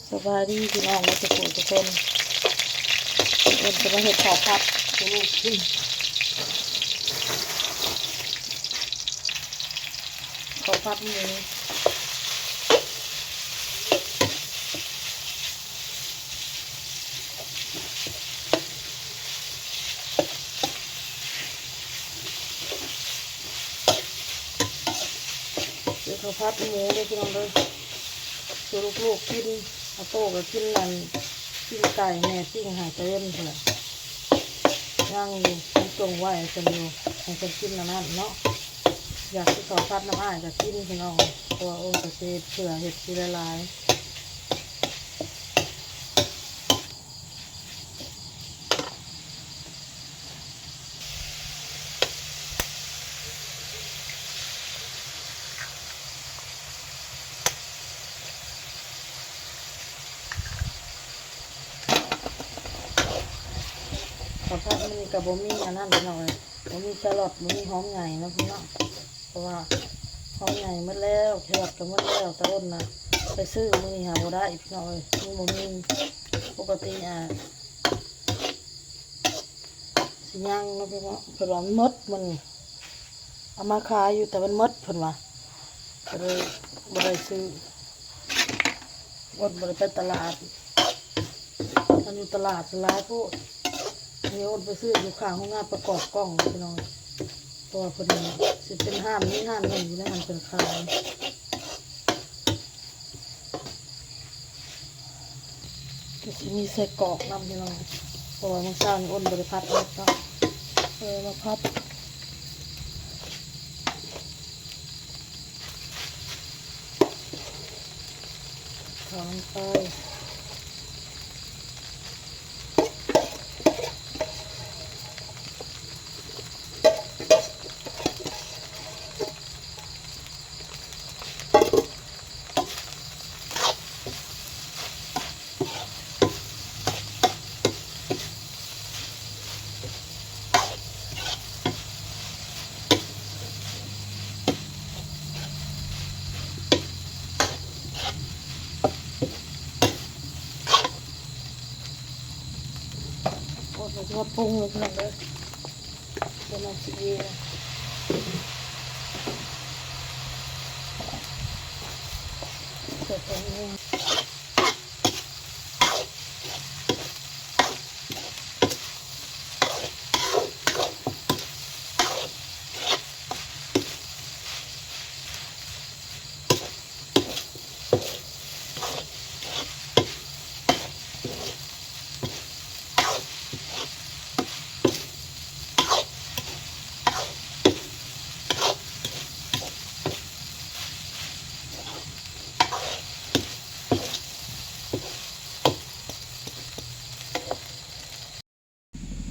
ສະບາຍດີພີ່ນ້ອງເບິດທຸກຜູ້ທຸກຄົນ, ເອີ້ນຈະມາເຮັດເຂົ້າຜັດສູ່ລູກກິນ, ເຂົ້າຜັດໝູ. ເຮັດເຂົ້າຜັດໝູເດີພີ່ນ້ອງເດີ, ສູ່ລູກໆກິນ. ອາໂຕ້ກໍກິນອັນ ປີ້ງໄກ່ແມ່ປີ້ງໃຫ້ຕາເວັນພຸ້ນແຫຼະ, ຍັງຢູ່ ຍັງຈົ່ງໄວ້ໃຫ້ເພິ່ນຢູ່ ໃຫ້ເພິ່ນກິນອັນນັ້ນເນາະ. ຢາກກິນເຂົ້າຜັດນຳອ້າຍກໍກິນພີ່ນ້ອງ, ເພາະວ່າໂອ້ຍ ກໍຊິເຮັດເພື່ອເຮັດຊິຫຼາຍໆ. ເຂົ້າຜັດມື້ນີ້ກໍບໍ່ມີອັນນັ້ນພີ່ນ້ອງເອີຍ, ບໍ່ມີແຄຣອດ ບໍ່ມີຫອມໃຫຍ່ເນາະພີ່ນ້ອງ, ເພາະວ່າຫອມໃຫຍ່ໝົດແລ້ວ ແຄຣອດກໍໝົດແລ້ວ. ຕາອ້ນນະໄປຊື້ມື້ນີ້ຫາບໍ່ໄດ້ພີ່ນ້ອງເອີຍ, ມັນບໍ່ມີ. ປົກກະຕິ ອ່າ ຊິຍັງເນາະພີ່ນ້ອງ, ເພິ່ນວ່າມັນໝົດມື້ນີ້, ເອົາມາຂາຍຢູ່ ແຕ່ມັນໝົດເພິ່ນວ່າ, ກໍເລີຍບໍ່ໄດ້ຊື້. ອ້ນບໍ່ໄດ້ໄປຕະຫຼາດ, ມັນຢູ່ຕະຫຼາດຫຼາຍໂພດ. ນີ້ອ້ນໄປຊື້ຢູ່ຂ້າງໂຮງງານປະກອບກ່ອງພີ່ນ້ອງ, ເພາະວ່າເພິ່ນຊິເປັນຮ້ານ ມີຮ້ານໜຶ່ງຢູ່ໃນຫັ້ນເພິ່ນຂາຍ. ກໍຊິມີໄສ້ກອກນຳພີ່ນ້ອງ, ເພາະວ່າມື້ເຊົ້ານີ້ອ້ນບໍ່ໄດ້ຜັດເໝິດເນາະ, ເອີ ມາຜັດເຂົ້າລົງໄປ. ໂອ້ຍ ຊິວ່າປຸງແລ້ວພີ່ນ້ອງເດີ, ເປັນອັນຊິອີ ໃສ່ແປ້ງ.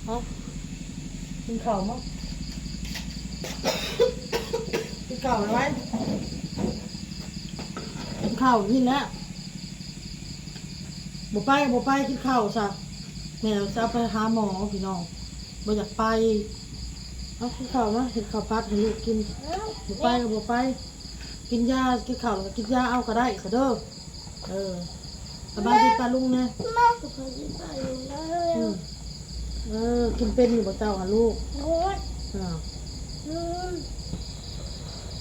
ເອົ້າ ກິນເຂົ້າມາ ກິນເຂົ້າໄວ້ ກິນເຂົ້ານີ້ແຫຼະ. ບໍ່ໄປ ບໍ່ໄປ ກິນເຂົ້າຊະ ແມ່ຊິເອົາໄປຫາໝໍພີ່ນ້ອງ ບໍ່ຢາກໄປ. ເອົາ ກິນເຂົ້າມາ ເຮັດເຂົ້າຜັດໃຫ້ລູກກິນ. ບໍ່ໄປກໍບໍ່ໄປ ກິນຢາ ກິນເຂົ້າແລ້ວກໍກິນຢາເອົາກໍໄດ້ຊະເດີ. ເອີ ສະບາຍດີປ້າລຸງແດ່. ສະບາຍດີປ້າລຸງເດີ. ອືມ ເອີ ກິນເປັນຢູ່ບໍ່ເຈົ້າຫາລູກ? ໂດຍ. ອື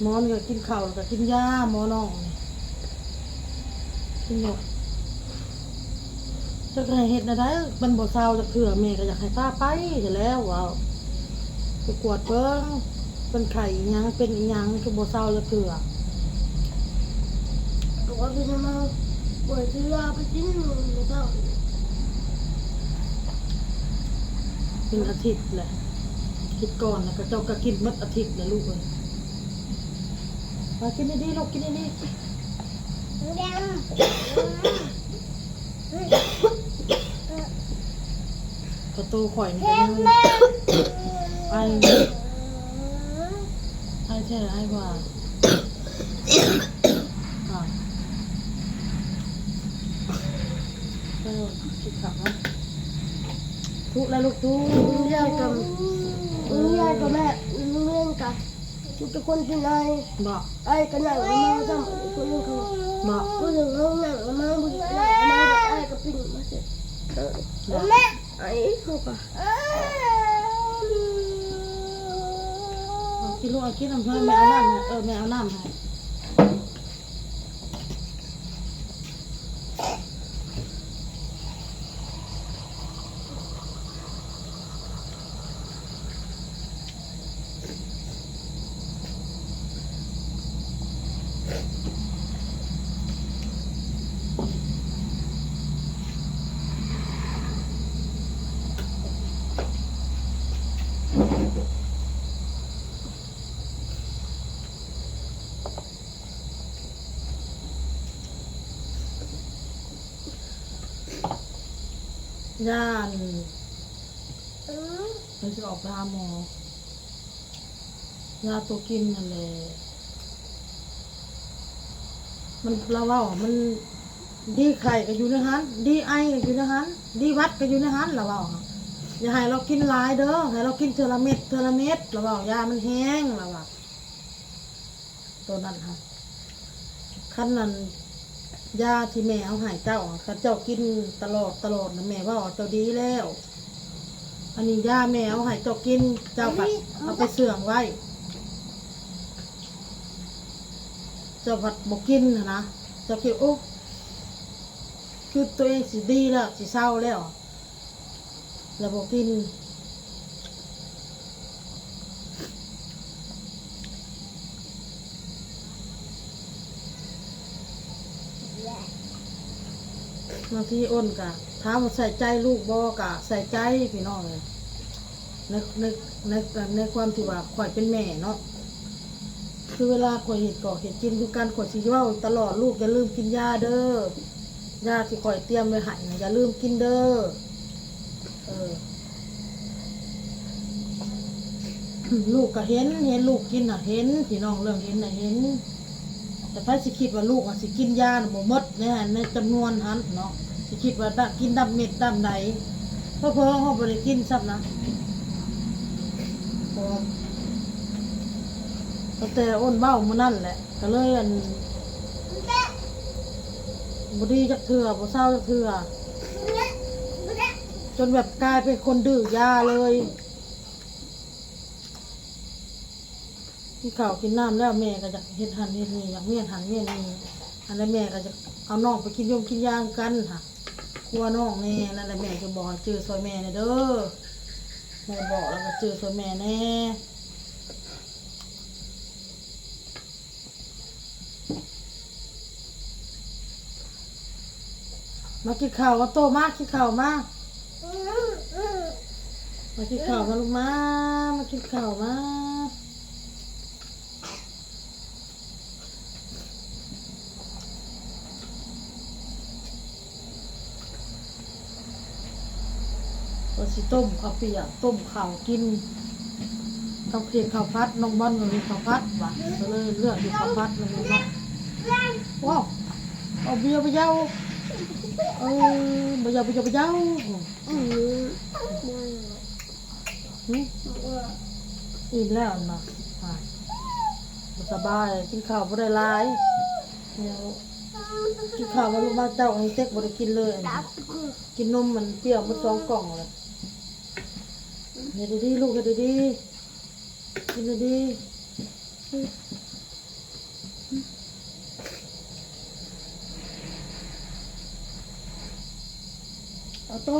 ມ ໝໍນີ້ກໍກິນເຂົ້າແລ້ວກໍກິນຢາ ໝໍນ້ອງນີ້ ກິນຢູ່. ຈັກໃຫ້ເຮັດແນວໃດ ມັນບໍ່ເຊົາຈັກເທື່ອ ແມ່ກໍຢາກໃຫ້ພາໄປຫັ້ນແຫຼະ ເວົ້າ ໄປກວດເບິ່ງ ເປັນໄຂ້ອີ່ຫຍັງ ເປັນອີ່ຫຍັງ ຄືບໍ່ເຊົາຈັກເທື່ອ. ກໍວ່າເປັນມາປ່ວຍຊື້ຢາໄປກິນມື້ເຊົ້າ ເປັນອາທິດແຫຼະ ຄິດກ່ອນນະ ເຂົາເຈົ້າກໍກິນໝົດອາທິດແຫຼະລູກເອີຍ. ມາກິນດີໆ ລູກ ກິນດີໆ. ປະຕູຂ້ອຍນີ້ກໍຍັງ ໄອ ໄອແທ້ ໄອວ່າ ອ່າ ເອີ ກິນຂ້າວນະ ທຸແລ້ວລູກ ທຸ. ຍາຍກໍ ຍາຍກໍແມ່ ເລື່ອງກັນ ທຸກຄົນເປັນໄອ ບໍ່? ໄອກໍນັ່ງມາຊ້ຳ ຄົນໜຶ່ງເຂົາ ບໍ່? ຜູ້ໜຶ່ງເຂົານັ່ງມາ ຜູ້ໜຶ່ງນັ່ງມາ ລູກອະ ເອົາ ກິນລູກ ເອົາກິນນ້ຳເພິ່ນ ແມ່ເອົານ້ຳໃຫ້ ເອີ ແມ່ເອົານ້ຳໃຫ້. ຢ້ານ ເພິ່ນຊິອອກໄປຫາໝໍ ຢາຕົວກິນຫັ້ນແຫຼະ ມັນ ລາວເວົ້າ ມັນດີໄຂ້ກໍຢູ່ໃນຫັ້ນ ດີໄອກໍຢູ່ໃນຫັ້ນ ດີຫວັດກໍຢູ່ໃນຫັ້ນ ລາວເວົ້າ. ຢ່າໃຫ້ລາວກິນຫຼາຍເດີ ໃຫ້ລາວກິນເທື່ອລະເມັດ ເທື່ອລະເມັດ ລາວເວົ້າ ຢາມັນແຮງ ລາວວ່າ. ໂຕນັ້ນຫັ້ນ ຄັນນັ້ນ ຢາທີ່ແມ່ເອົາໃຫ້ເຈົ້າ ຄັນເຈົ້າກິນຕະຫຼອດ ຕະຫຼອດນະ ແມ່ເວົ້າເຈົ້າດີແລ້ວ. ອັນນີ້ຢາແມ່ເອົາໃຫ້ເຈົ້າກິນ ເຈົ້າພັດເອົາໄປເຊື່ອງໄວ້ ເຈົ້າພັດບໍ່ກິນຫັ້ນນະ. ເຈົ້າຄິດ ໂອ້ ຄືຕົວເອງຊິດີແລ້ວ ຊິເຊົາແລ້ວ ແລ້ວບໍ່ກິນ. ບາງທີອ້ນກະ ຖາມວ່າໃສ່ໃຈລູກບໍ່ ກະໃສ່ໃຈພີ່ນ້ອງເອີຍ ໃນ ໃນ ໃນ ໃນຄວາມທີ່ວ່າຂ້ອຍເປັນແມ່ເນາະ ຄືເວລາຂ້ອຍເຮັດກອກເຮັດກິນຄືກັນ ຂ້ອຍຊິເວົ້າຕະຫຼອດ ລູກຢ່າລືມກິນຢາເດີ ຢາທີ່ຂ້ອຍຕຽມໄວ້ໃຫ້ນະ ຢ່າລືມກິນເດີ. ເອີ ລູກກໍເຫັນ ເຫັນລູກກິນນະເຫັນ ພີ່ນ້ອງ ເລື່ອງເຫັນນະເຫັນ ແຕ່ໃຜຊິຄິດວ່າລູກອະຊິກິນຢານະບໍ່ໝົດໃນ ໃນຈຳນວນຫັ້ນເນາະ ຊິຄິດວ່າດະ ກິນດຳເມັດດຳໃດ ເຜີໆເຮົາບໍ່ໄດ້ກິນຊ້ຳນະ ເພາະວ່າຕັ້ງແຕ່ອ້ນເວົ້າມື້ນັ້ນແຫຼະ ກໍເລີຍອັນ ບໍ່ດີຈັກເທື່ອ ບໍ່ເຊົາຈັກເທື່ອ ຈົນແບບກາຍເປັນຄົນດື້ຢາເລີຍ. ກິນເຂົ້າກິນນ້ຳແລ້ວ ແມ່ກໍຢາກເຮັດຫັ້ນເຮັດນີ້ ຢາກມ້ຽນຫັ້ນມ້ຽນນີ້ ອັນໃດແມ່ກໍຢາກເອົານ້ອງໄປກິນຢົງກິນຢາຄືກັນຫະ ກົວນ້ອງແດ່ ນັ້ນແຫຼະ ແມ່ຈຶ່ງບອກໃຫ້ຈື່ຊ່ວຍແມ່ແດ່ເດີ ແມ່ບອກແລ້ວກໍຈື່ຊ່ວຍແມ່ແດ່. ມາກິນເຂົ້າ ອອໂຕ້ ມາກິນເຂົ້າ ມາ ມາກິນເຂົ້າ ມາລູກ ມາ ມາກິນເຂົ້າ ມາ. ວ່າຊິຕົ້ມເຂົ້າປຽກ ຕົ້ມເຂົ້າກິນ ຕ້ອງເຮັດເຂົ້າຜັດ ນ້ອງບອນກໍເຮັດເຂົ້າຜັດວ່າ ກໍເລີຍເລືອກເຮັດເຂົ້າຜັດ ນ້ອງບອນເນາະ. ວ້າວ ເອົາເບຍໄປເຍົາ ເອີ ບໍ່ເຍົາ ບໍ່ເຍົາ ບໍ່ເຍົາ. ອືມ ຫຶ ອີ່ມແລ້ວຫັ້ນນະ ອ່າ ບໍ່ສະບາຍ ກິນເຂົ້າບໍ່ໄດ້ຫຼາຍ ກິນເຂົ້າມາລູກມາເຈົ້າ ເຕັກບໍ່ໄດ້ກິນເລີຍ ກິນນົມມັນປ່ຽວໝົດສອງກ່ອງແລ້ວ. ເຮັດດີໆ ລູກ ເຮັດດີໆ ກິນດີໆ. ເອົາໂຕະ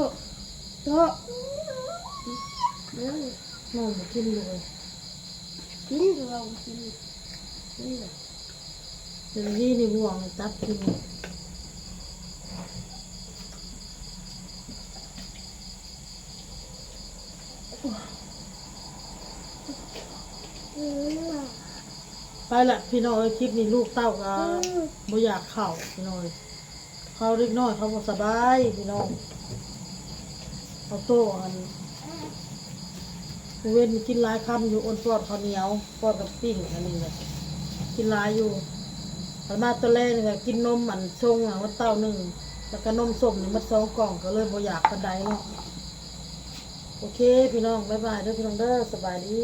ໂຕະ ນ້ອງບໍ່ກິນເລີຍ ກິນ ເຮົາກິນ ກິນເລີຍ. ເດລີນີ້ ບ່ວງນີ້ ຕັບກິນ. ໄປລະພີ່ນ້ອງເອີຍ ຄລິບນີ້ລູກເຕົ້າກໍບໍ່ຢາກເຂົ້າພີ່ນ້ອງເອີຍ ເຂົາເດັກນ້ອຍເຂົາບໍ່ສະບາຍພີ່ນ້ອງ. ເອົາໂຕ້ອັນ ມື້ເວັນກິນຫຼາຍຄຳຢູ່ ອົນປອດເຂົ້າໜຽວ ປອດກັບປີ້ງອັນນີ້ແຫຼະ ກິນຫຼາຍຢູ່. ຄັນມາຕອນແລງນີ້ກໍກິນນົມອັນຊົງອັນເຕົ້າໜຶ່ງ ແລ້ວກໍນົມສົ້ມນີ້ໝົດສອງກ່ອງ ກໍເລີຍບໍ່ຢາກປານໃດເນາະ. ໂອເຄພີ່ນ້ອງ ບາຍບາຍເດີພີ່ນ້ອງເດີ ສະບາຍດີ.